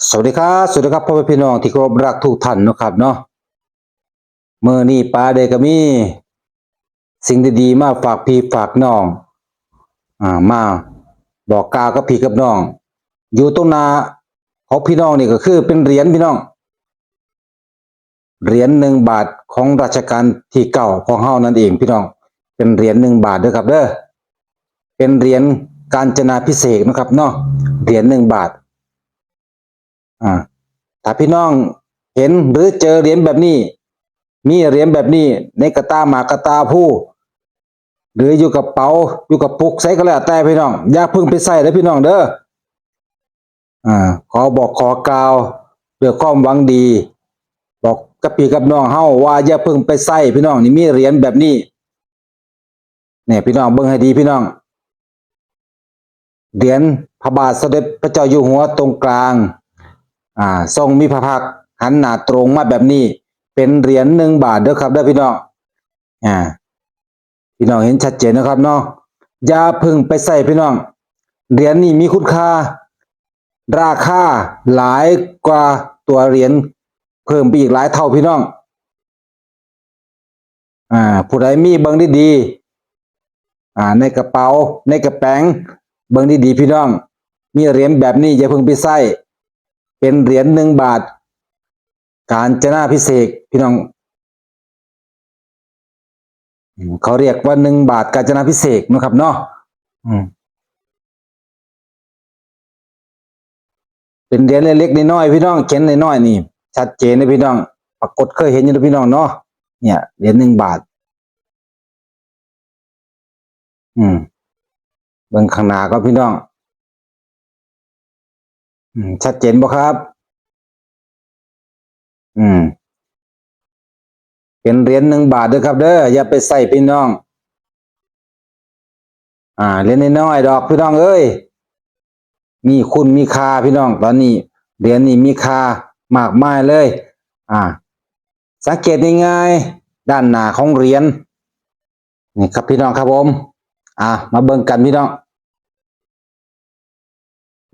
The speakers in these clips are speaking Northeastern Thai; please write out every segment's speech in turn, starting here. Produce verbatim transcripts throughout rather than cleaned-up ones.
สวัสดีครับ สวัสดีครับ พ่อแม่พี่น้องที่เคารพรักทุกท่านนะครับเนาะ มื้อนี้ป๋าได้ก็มีสิ่งดีๆมาฝากพี่ฝากน้อง อ่า มาบอกกล่าวกับพี่กับน้อง อยู่ตรงหน้าของพี่น้องนี่ก็คือเป็นเหรียญพี่น้อง เหรียญหนึ่งบาทของรัชกาลที่เก้าของเฮานั่นเองพี่น้อง เป็นเหรียญหนึ่งบาทเด้อครับเด้อ เป็นเหรียญกาญจนาภิเษกนะครับเนาะ เหรียญหนึ่งบาท อ่า ถ้าพี่น้องเห็นหรือเจอเหรียญแบบนี้ มีเหรียญแบบนี้ในกระตาหมากกระตาพลู หรืออยู่กระเป๋า อยู่กระปุกไสก็แล้วแต่พี่น้อง อย่าเพิ่งไปใส่เด้อพี่น้องเด้อ อ่า ขอบอกขอกล่าวด้วยความหวังดี บอกกับพี่กับน้องเฮาว่าอย่าเพิ่งไปใส่พี่น้อง นี่มีเหรียญแบบนี้ เนี่ยพี่น้องเบิ่งให้ดีพี่น้อง เหรียญพระบาทสมเด็จพระเจ้าอยู่หัวตรงกลาง อ่า ทรงมีพระพักตร์หันหน้าตรงมาแบบนี้ เป็นเหรียญหนึ่งบาทเด้อครับเด้อพี่น้อง อ่า พี่น้องเห็นชัดเจนนะครับเนาะ อย่าเพิ่งไปใส่พี่น้อง เหรียญนี่มีคุณค่า ราคาหลายกว่าตัวเหรียญเพิ่มไปอีกหลายเท่าพี่น้อง อ่า ผู้ใดมีเบิ่งดีๆ อ่า ในกระเป๋า ในกระแป๋ง เบิ่งดีๆพี่น้อง มีเหรียญแบบนี้อย่าเพิ่งไปใส่ เป็นเหรียญหนึ่งบาท กาญจนาภิเษกพี่น้อง อืม เขาเรียกว่าหนึ่งบาทกาญจนาภิเษกนะครับเนาะ อืม เป็นเหรียญเล็กๆน้อยๆพี่น้อง เขียนน้อยๆนี่ ชัดเจนเลยพี่น้อง ปรากฏเคยเห็นอยู่นะพี่น้องเนาะ เนี่ย เหรียญหนึ่งบาท อืม เบิ่งข้างหน้าก็พี่น้อง อืม ชัดเจนบ่ครับ อืม เป็นเหรียญหนึ่งบาทเด้อครับเด้อ อย่าไปใส่พี่น้อง อ่า เหรียญน้อยๆดอกพี่น้องเอ้ย มีคุณมีค่าพี่น้อง ตอนนี้เหรียญนี่มีค่ามากมายเลย อ่า สังเกตง่ายๆด้านหน้าของเหรียญ นี่ครับพี่น้องครับผม อ่า มาเบิ่งกันพี่น้อง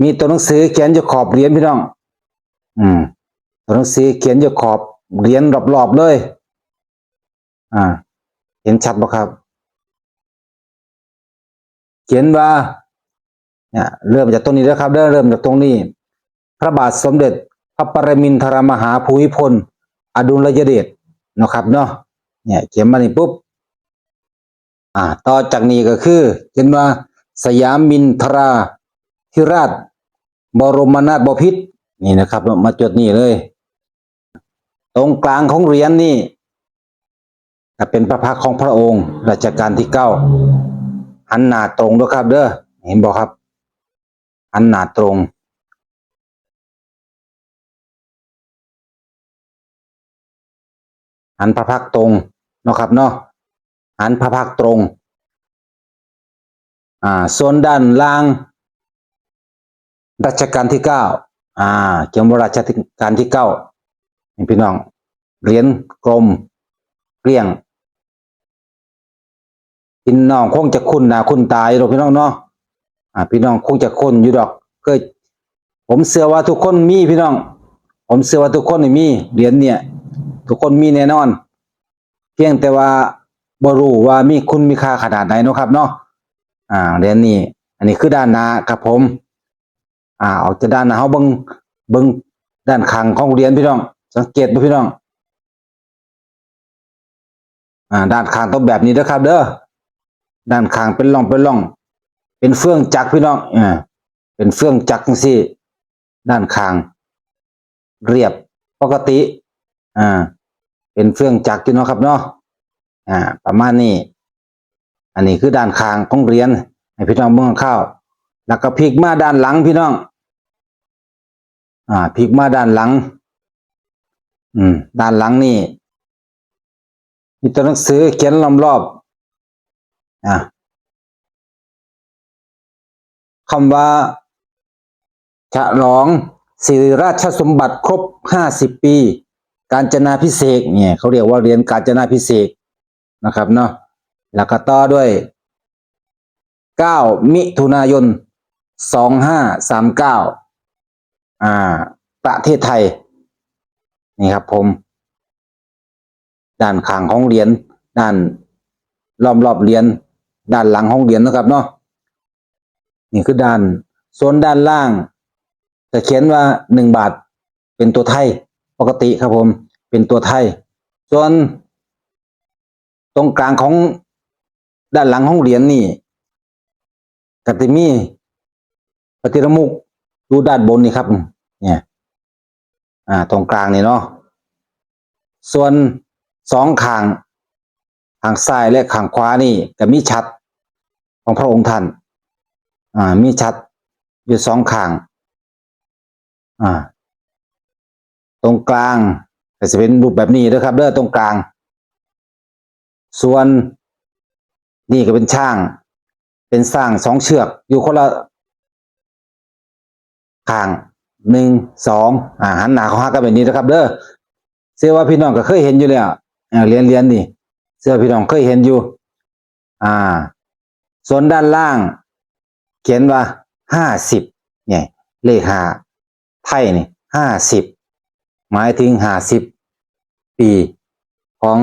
มีตัวหนังสือเขียนอยู่ขอบเหรียญพี่น้อง อืม ตัวหนังสือเขียนอยู่ขอบเหรียญรอบๆเลย อ่า เห็นชัดบ่ครับ เขียนว่า เนี่ย เริ่มจากตรงนี้นะครับเด้อ เริ่มจากตรงนี้ พระบาทสมเด็จพระปรมินทรมหาภูมิพลอดุลยเดชนะครับเนาะ เนี่ย เขียนมานี่ปุ๊บ อ่า ต่อจากนี้ก็คือ เขียนว่า สยามินทราธิราชบรมนาถบพิตร นี่นะครับ มาจุดนี้เลย ตรงกลางของเหรียญนี่ จะเป็นพระพักตร์ของพระองค์รัชกาลที่เก้า หันหน้าตรงด้วยครับเด้อ เห็นบ่ครับ หันหน้าตรง หันพระพักตร์ตรงเนาะครับเนาะ หันพระพักตร์ตรง อ่า ส่วนด้านล่าง รัชกาลที่เก้า อ่า เขียนว่ารัชกาลที่เก้า นี่พี่น้อง เหรียญกลมเกลี้ยง พี่น้องคงจะคุ้นหน้าคุ้นตาอยู่ดอกพี่น้องเนาะ อ่า พี่น้องคงจะคุ้นอยู่ดอก เคย ผมเชื่อว่าทุกคนมีพี่น้อง ผมเชื่อว่าทุกคนนี่มีเหรียญเนี่ย ทุกคนมีแน่นอน เพียงแต่ว่าบ่รู้ว่ามีคุณมีค่าขนาดไหนเนาะครับเนาะ อ่า เหรียญนี่ อันนี้คือด้านหน้าครับผม อ่า ออกจากด้านหน้า เฮาเบิ่ง เบิ่งด้านข้างของเหรียญพี่น้อง สังเกตบ่พี่น้อง อ่า ด้านข้างต้องแบบนี้เด้อครับเด้อ ด้านข้างเป็นร่องเป็นร่อง เป็นเฟืองจักรพี่น้อง อ่า เป็นเฟืองจักรจังซี่ ด้านข้าง เรียบปกติ อ่า เป็นเฟืองจักรอยู่เนาะครับเนาะ อ่า ประมาณนี้ อันนี้คือด้านข้างของเหรียญ ให้พี่น้องเบิ่งคร่าวๆ แล้วก็พลิกมาด้านหลังพี่น้อง อ่า พลิกมาด้านหลัง อืม ด้านหลังนี่ มีตัวหนังสือเขียนล้อมรอบ อ่า คำว่า ฉลองสิริราชสมบัติครบห้าสิบปี กาญจนาภิเษกเนี่ย เขาเรียกว่าเหรียญกาญจนาภิเษกนะครับเนาะ แล้วก็ต่อด้วย เก้า มิถุนายน สองห้าสามเก้า อ่า ประเทศไทย นี่ครับผม ด้านข้างของเหรียญ ด้านล้อมรอบเหรียญ ด้านหลังของเหรียญนะครับเนาะ นี่คือด้าน ส่วนด้านล่าง จะเขียนว่าหนึ่งบาท เป็นตัวไทย ปกติครับผม เป็นตัวไทย ส่วน ตรงกลางของด้านหลังของเหรียญนี่ ก็จะมีปฏิรมุกอยู่ด้านบนนี่ครับ เนี่ย อ่า ตรงกลางนี่เนาะ ส่วนสองข้าง ข้างซ้ายและข้างขวานี่ก็มีฉัตรของพระองค์ท่าน อ่า มีฉัตรอยู่สองข้าง อ่า ตรงกลางก็จะเป็นรูปแบบนี้นะครับเด้อ ตรงกลาง ส่วนนี่ก็เป็นช้าง เป็นช้างสองเชือกอยู่คนละข้าง หนึ่ง สอง อ่า หันหน้าเข้าหากันแบบนี้นะครับเด้อ เชื่อว่าพี่น้องก็เคยเห็นอยู่แล้ว อ่า เหรียญ เหรียญนี่ เชื่อพี่น้องเคยเห็นอยู่ อ่า ส่วนด้านล่าง เขียนว่าห้าสิบ เนี่ย เลขห้า ไทยนี่ ห้าสิบ หมายถึงห้าสิบปี ของ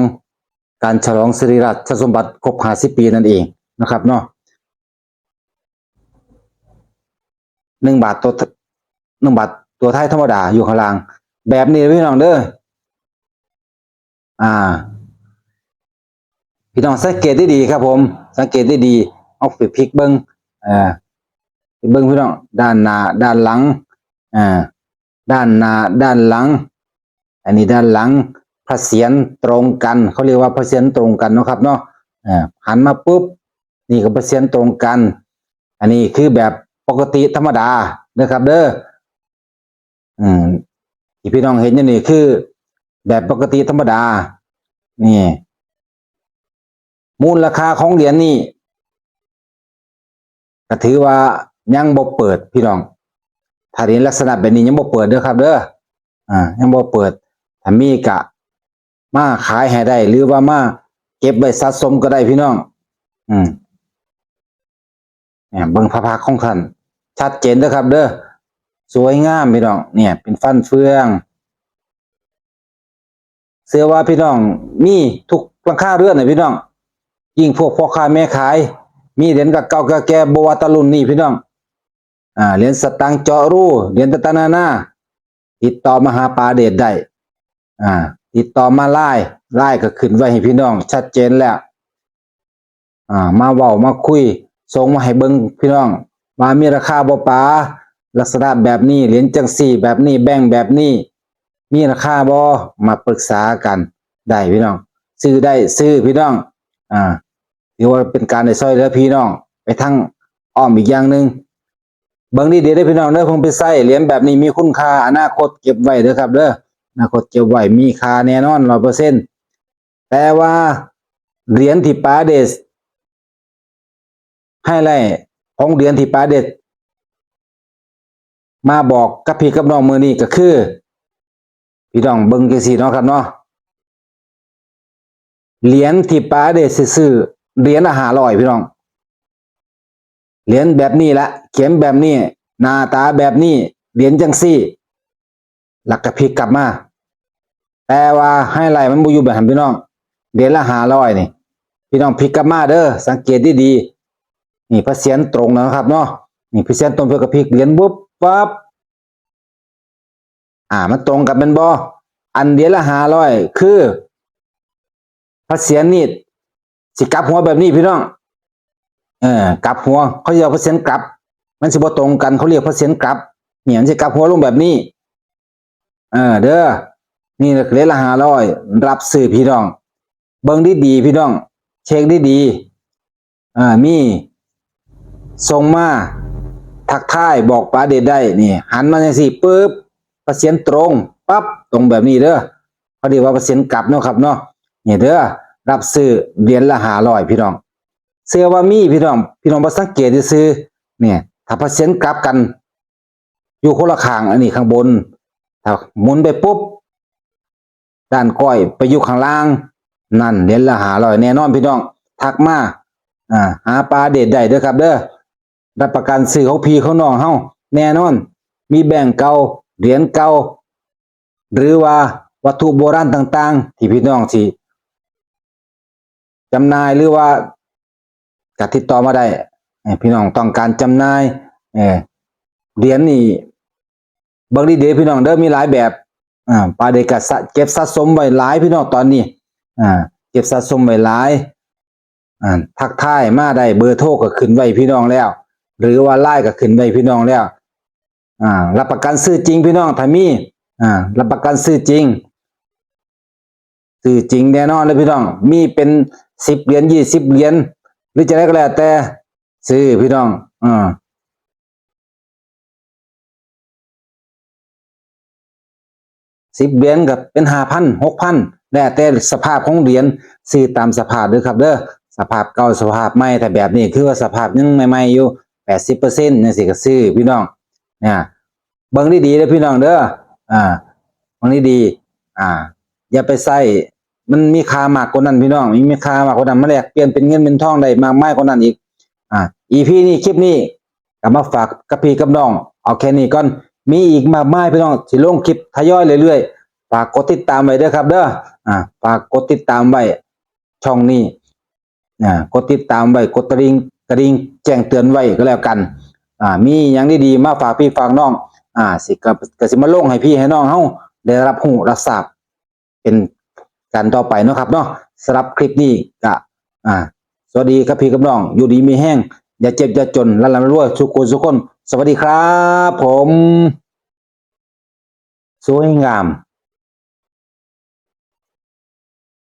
การฉลองสิริราชสมบัติครบห้าสิบปีนั่นเองนะครับเนาะ หนึ่งบาทตัว หนึ่งบาทตัวไทยธรรมดาอยู่ข้างล่าง แบบนี้พี่น้องเด้อ อ่า พี่น้องสังเกตดีๆครับผม สังเกตดีๆ เอาไปพลิกเบิ่ง อ่า ไปเบิ่งพี่น้อง ด้านหน้า ด้านหลัง อ่า ด้านหน้า ด้านหลัง อันนี้ด้านหลัง พระเศียรตรงกัน เขาเรียกว่าพระเศียรตรงกันเนาะครับเนาะ อ่า หันมาปุ๊บ นี่ก็พระเศียรตรงกัน อันนี้คือแบบปกติธรรมดานะครับเด้อ อืม ที่พี่น้องเห็นอยู่นี่คือแบบปกติธรรมดา นี่ มูลค่าของเหรียญนี่ ก็ถือว่ายังบ่เปิดพี่น้อง ถ้าเหรียญลักษณะแบบนี้ยังบ่เปิดเด้อครับเด้อ อ่า ยังบ่เปิด ถ้ามีก็มาขายให้ได้ หรือว่ามาเก็บไว้สะสมก็ได้พี่น้อง อืม เนี่ย เบิ่งพระพักตร์ของท่าน ชัดเจนเด้อครับเด้อ สวยงามพี่น้อง เนี่ย เป็นฟันเฟือง เชื่อว่าพี่น้องมีทุกหลังคาเรือนนะพี่น้อง ยิ่งพวกพ่อค้าแม่ขาย มีเหรียญเก่าๆแก่ๆ บ่ว่าแต่รุ่นนี้พี่น้อง อ่า เหรียญสตางค์เจาะรู เหรียญต่างๆนานา ติดต่อมาหาป๋าเดชได้ อ่า ติดต่อมาไลน์ ไลน์ก็ขึ้นไว้ให้พี่น้องชัดเจนแล้ว อ่า มาเว้ามาคุย ส่งมาให้เบิ่งพี่น้อง ว่ามีราคาบ่ป๋า ลักษณะแบบนี้ เหรียญจังซี่แบบนี้ แบงก์แบบนี้ มีราคาบ่ มาปรึกษากันได้พี่น้อง ซื้อได้ซื้อพี่น้อง อ่า ถือว่าเป็นการได้ช่วยเหลือพี่น้อง ไปทางอ้อมอีกอย่างหนึ่ง เบิ่งดีๆเด้อพี่น้องเด้อ เพิ่งไปใช้ เหรียญแบบนี้มีคุณค่า อนาคตเก็บไว้เด้อครับเด้อ อนาคตเก็บไว้มีค่าแน่นอน ร้อยเปอร์เซ็นต์ แต่ว่าเหรียญที่ป๋าเดช ไฮไลท์ของเหรียญที่ป๋าเดช มาบอกกับพี่กับน้องมื้อนี้ก็คือ พี่น้องเบิ่งจังซี่เนาะครับเนาะ เหรียญที่ป๋าเดชสิซื้อ เหรียญละห้าร้อยพี่น้อง เหรียญแบบนี้ละ เขียนแบบนี้ หน้าตาแบบนี้ เหรียญจังซี่ แล้วก็พลิกกลับมา แต่ว่าไฮไลท์มันบ่อยู่แบบนั้นพี่น้อง เหรียญละห้าร้อยนี่ พี่น้องพลิกกลับมาเด้อ สังเกตดีๆ นี่พระเศียรตรงนะครับเนาะ นี่พระเศียรตรงเพิ่นก็พลิกเหรียญปุ๊บปั๊บ อ่า มันตรงกันแม่นบ่ อันเหรียญละห้าร้อยคือ พระเศียรนี่สิกลับหัวแบบนี้พี่น้อง เออ กลับหัว เขาเรียกว่าพระเศียรกลับ มันสิบ่ตรงกัน เขาเรียกพระเศียรกลับ เนี่ย มันสิกลับหัวลงแบบนี้ เออ เด้อ นี่เหรียญละห้าร้อย รับซื้อพี่น้อง เบิ่งดีๆพี่น้อง เช็คดีๆ อ่า มีส่งมาทักทายบอกป๋าเดชได้ นี่ หันมาจังซี่ปุ๊บ พระเศียรตรงปั๊บ ตรงแบบนี้เด้อ เขาเรียกว่าพระเศียรกลับเนาะครับเนาะ นี่เด้อ รับซื้อเหรียญละห้าร้อยพี่น้อง เชื่อว่ามีพี่น้อง พี่น้องบ่สังเกตซื่อๆ เนี่ย ถ้าพระเศียรกลับกัน อยู่คนละข้าง อันนี้ข้างบน ถ้าหมุนไปปุ๊บ ด้านก้อยไปอยู่ข้างล่าง นั่นเหรียญละห้าร้อยแน่นอนพี่น้อง ทักมา อ่า หาป๋าเดชได้เด้อครับเด้อ รับประกันซื้อของพี่ของน้องเฮาแน่นอน มีแบงก์เก่า เหรียญเก่า หรือว่าวัตถุโบราณต่างๆ ที่พี่น้องสิจำหน่ายหรือว่าก็ติดต่อมาได้เอ่อพี่น้องต้องการจำหน่ายเอ่อเหรียญนี่เบิ่งดีๆพี่น้องเด้อ มีหลายแบบอ่าปาเดกะสะเก็บสะสมไว้หลายพี่น้องตอนนี้อ่าเก็บสะสมไว้หลายอ่าทักทายมาได้ เบอร์โทรก็ขึ้นไว้พี่น้องแล้ว หรือว่าไลน์ก็ขึ้นไว้พี่น้องแล้วอ่ารับประกันซื้อจริงพี่น้องถ้ามีอ่ารับประกันซื้อจริง ซื้อจริงแน่นอนเลยพี่น้อง มีเป็นสิบเหรียญยี่สิบเหรียญหรือจะได้ก็แล้วแต่ซื้อพี่น้องอ่าสิบเหรียญกับเป็นห้าพันหกพันแล้วแต่สภาพของเหรียญซื้อตามสภาพเด้อครับเด้อสภาพเก่าสภาพใหม่แต่แบบนี้คือว่าสภาพยังใหม่ๆอยู่แปดสิบเปอร์เซ็นต์ยังสิก็ซื้อพี่น้องเนี่ยเบิ่งดีๆเลยพี่น้องเด้ออ่าเบิ่งดีๆอ่า อย่าไปใส่มันมีค่ามากกว่านั้นพี่น้องมันมีค่ามากกว่านั้นมาแลกเปลี่ยนเป็นเงินเป็นทองได้มากมายกว่านั้นอีกอ่าอีพีนี้คลิปนี้ก็มาฝากกับพี่กับน้องเอาแค่นี้ก่อนมีอีกมากมายพี่น้องสิลงคลิปทยอยเรื่อยๆฝากกดติดตามไว้เด้อครับเด้ออ่าฝากกดติดตามไว้ช่องนี้อ่ากดติดตามไว้กดกระดิ่งกระดิ่งแจ้งเตือนไว้ก็แล้วกันอ่ามีอย่างดีๆมาฝากพี่ฝากน้องอ่าสิก็ก็สิมาลงให้พี่ให้น้องเฮาได้รับรู้รับทราบ เป็นการต่อไปเนาะครับเนาะสำหรับคลิปนี้ก็อ่าสวัสดีครับพี่กับน้องอยู่ดีมีแฮงอย่าเจ็บอย่าจนร่ำร่ำรวยสุขคนสุขคนสวัสดีครับผมสวยงาม